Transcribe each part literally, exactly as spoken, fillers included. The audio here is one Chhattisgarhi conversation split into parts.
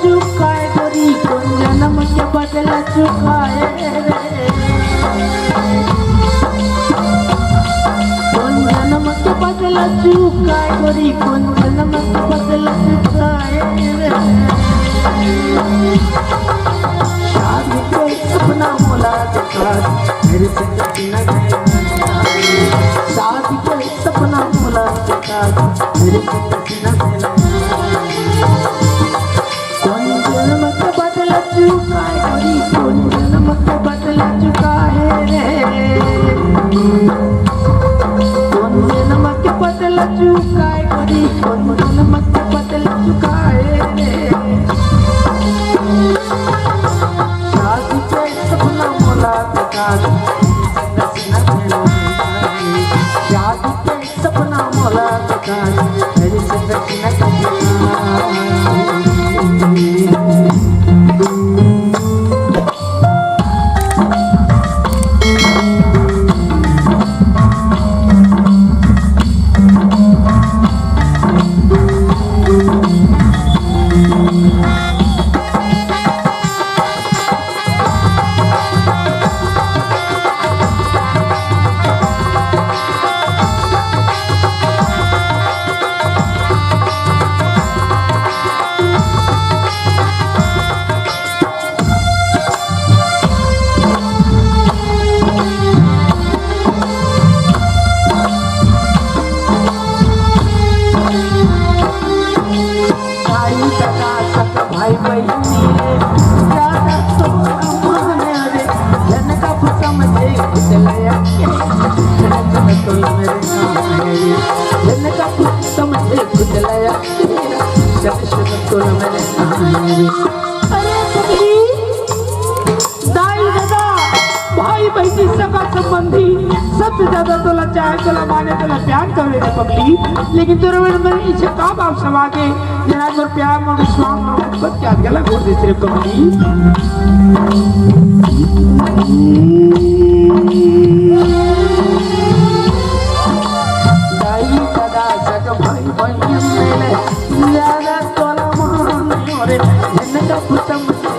चुकाए गोरी, कोन जनम के बदला चुकाए रे। कोन जनम के बदला चुकाए गोरी, कोन जनम के बदला चुकाए रे। शादी के सपना मोला देखा, मेरे से कभी ना गया। शादी के सपना मोला देखा, मेरे से कभी ना गया। कोन जनम के बदला चुकाए गोरी, कोन जनम के बदला चुकाए रे। कोन जनम के बदला चुकाए गोरी, कोन जनम के बदला चुकाए रे। शादी के सपना मोला देखा, शादी के सपना मोला देखा, मेरे से कभी ना कभी। भाई दादा सगा भाई बहिनी रे, ज्यादा तो माने रे, झन कभू समझे खुद लया के, झन कभू समझे खुद लया के, झन कभू समझे खुद लया के, झन कभू समझे खुद लया के। अरे पगली, दाई ददा, भाई बहिनी, सगा संबंधी, सबसे ज्यादा तोला चाहे, तोला माने, तोला प्यार करे रे पगली। लेकिन तोरे मन में इसे का बाप समा के, जरा मोर प्यार, मोर विश्वास, मोर मोहब्बत के आग ला घोर देस रे पगली। दाई ददा सगा भाई बहिनी ले, ज्यादा तोला माने रे, झन कभू समझे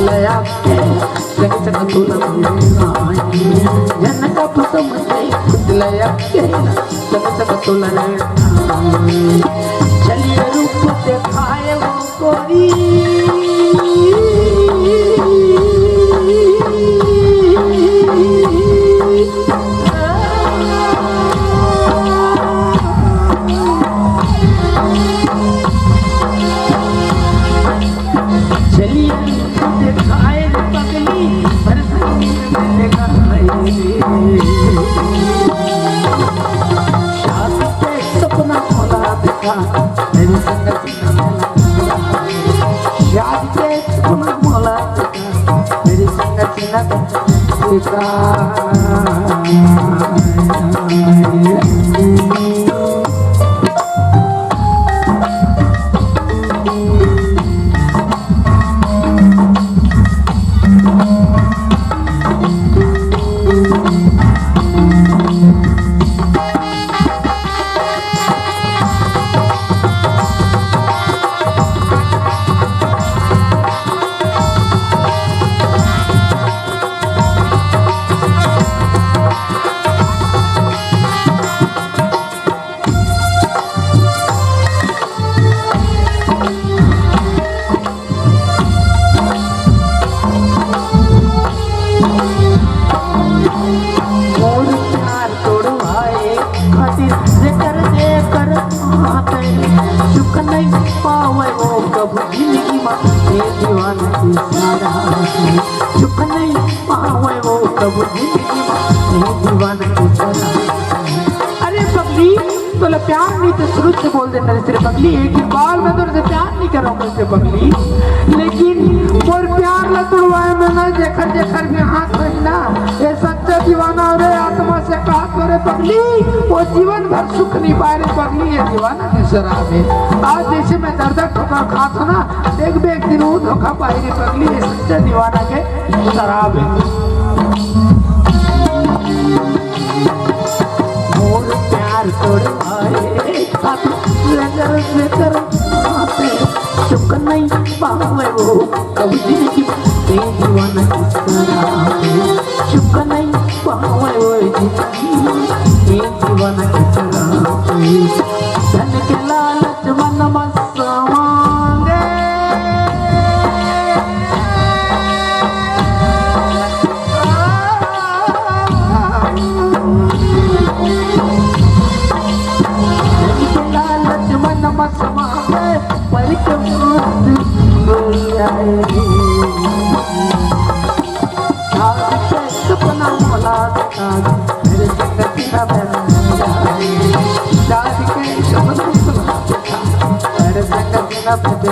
लया के, झन कभू समझे लया के, झन कभू समझे लया। चलिए रूप देखाए वो गोरी। चलिए दिखाए रे पगली, बरसाने में दिखाए रे। शादी के सपना मोला देखा, मेरी संगति ना मिला। शादी के सपना मोला देखा, मेरी संगति ना देखा। मोर प्यार तोड़वाए खातिर जेकर जेकर हाथ, सुख नहीं पावे वो कभू जिंदगी मा, ये दीवाना के सारा सुख नहीं पावे वो कभू जिंदगी मा, ये दीवाना के सारा। अरे पगली, तोला प्यार नहीं तो शुरू से बोल देना रे पगली, एक बार मैं तोरे से प्यार नहीं कर रहा हूँ रे पगली। लेकिन मोर प्यार ला तुड़वाए में ना जेकर जेकर भी हाथ रही ना, ये सच्चा दीवाना हो रे, आत्मा से कहा तो रे पगली, वो जीवन भर सुख नहीं पाए रे पगली, ये दीवाना के शराब है। आज जैसे मैं दर दर ठोकर खात हूँ ना, देख बे एक दिन वो धोखा पाई रे पगली, ये सच्चा दीवाना के शराब है। मोर प्यार तोड़वाए खातिर, नजर से कर आते, सुख नहीं पावे वो कभी जिंदगी में दीवाना किस तरह पे, चुप नहीं पावे वो जिंदगी में दीवाना किस तरह पे। धन के लालच मन मस्त मांगे, धन के लालच मन मस्त मांगे, पर के मौत गोरी आए। शादी के सपना मोला दिखा दे, मेरे संग तेरा प्यार। शादी के सपना मोला दिखा दे, मेरे संग तेरा प्यार।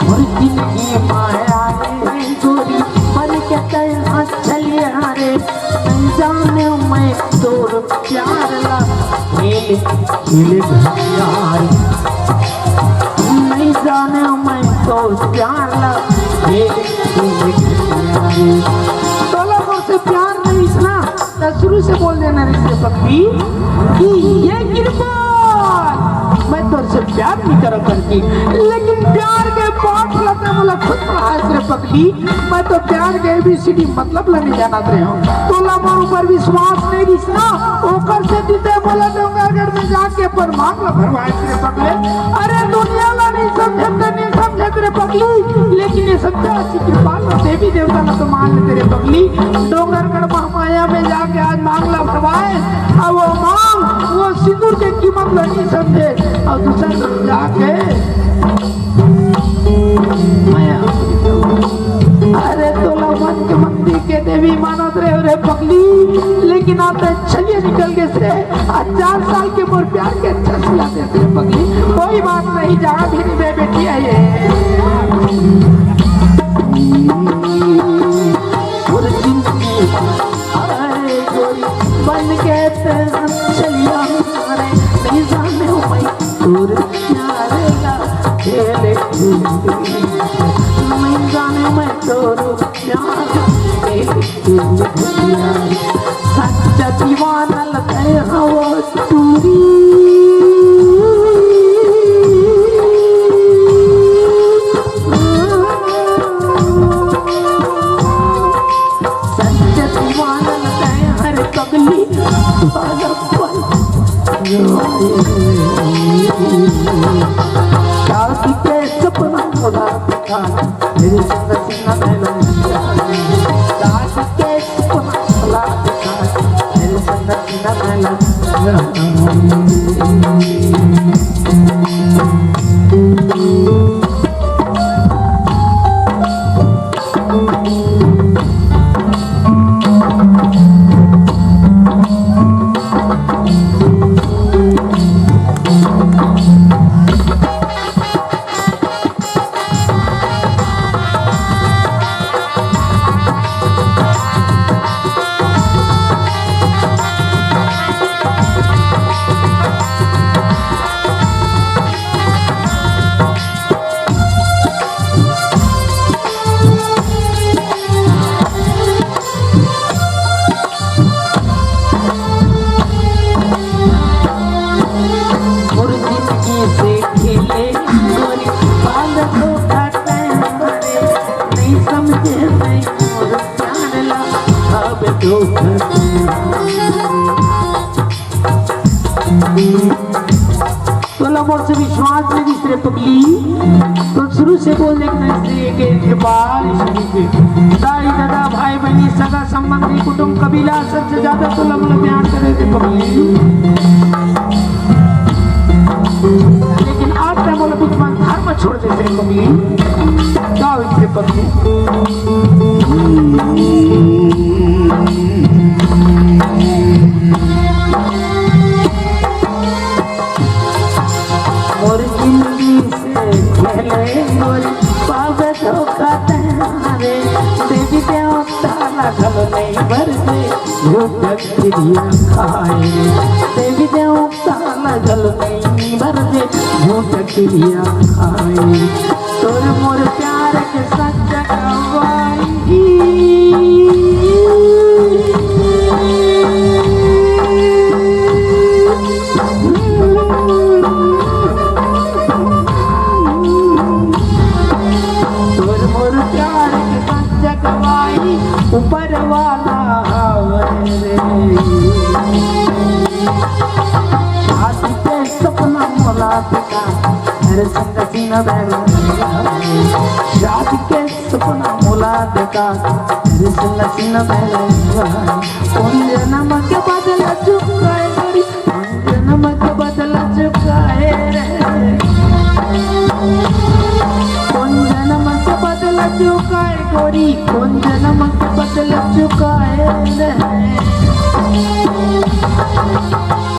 मोर जिंदगी माया रे गोरी, बन के तैं हंस चलिया रे। नहीं जाने मैं तोर प्यार ला खेल खेल घड़िया रे। नहीं जाने मैं तोर प्यार ला खेल खेल घड़िया रे। तोला मोर से प्यार नहीं सुना, तो शुरू से बोल देना रे पगली कि ये कृपा, मैं तोर से प्यार नहीं करो करके, लेकिन प्यार के पाठ ला तैं मोला खुद पढ़ाए रे पगली। मैं तो प्यार के एबीसीडी मतलब ला नहीं जानत रहे हूँ। तोला मोर ऊपर विश्वास नहीं दिस ना, ओकर से तैं मोला डोंगरगढ़ में जाके अपन मांग ला भरवाए रे पगले। अरे दुनिया ला नहीं समझे तो नहीं समझे रे पगली, लेकिन ये सच्चा कृपाल देवी देवता ला तो मान ले रे पगली। डोंगरगढ़ महामाया में जाके आज मांग ला भरवाए, अब वो मांग, वो सिंदूर के कीमत ला नहीं समझे, और दूसर जाके माया। अरे तोला मन के मंदिर के देवी मानत रहे रे पगली, लेकिन आप तो छलिए निकल गए से। आज चार साल के मोर प्यार के अच्छा सिला देते हैं पगली। कोई बात नहीं, जहाँ भी नहीं, मैं बेटी है ये। और जिंदगी आए गोरी बन के तेरे चलिया रे, नहीं जाने मैं तोर प्यार ला खेले, नहीं जाने मैं तोर प्यार ला खेले। सच्चा दीवाना लगए हवो टूरी। सच्चा दीवाना लगए हर पगली पल पल। शादी के सपना मोला दिखा, मेरे संग सीना में लग जा। शादी के सपना मोला दिखा, मेरे संग सीना में लग जा। मोर जिंदगी से खेले गोरी, बाल धोखा तैं हमारे, नहीं समझे मैं मोर प्यार ला अब धोखा तैं। तोला मोर से विश्वास नहीं दिस रे पगली, तो शुरू से बोल दे कि नहीं से के कृपाल श्री के। दाई दादा भाई बहनी सगा संबंधी कुटुंब कबीला सबसे ज्यादा तोला मोला प्यार करे रे पगली। लेकिन आज तैं मोला दुश्मन धर्म छोड़ पगली, का होइसे पगली? मोर जिंदगी से खेले गोरी, पावे धोखा तैं रे। देवी देवता ला घलो नहीं बरसे, झूठ किरिया खाए। देवी देवता ला घलो नहीं बरसे, झूठ किरिया खाए। तोर मोर प्यार के सच्चा गवाही। तोर मोर प्यार के सच्चा गवाही ऊपर वाला हवे रे। शादी के सपना मोला देखा, अरे संग सीना बहला। शादी के सपना मोला देखा, अरे संग सीना बहला। कोन जनम के बदला चुकाए गोरी, कोन जनम के बदला चुकाए रे। कोन जनम के बदला चुकाए गोरी, कोन जनम के बदला चुकाए रे।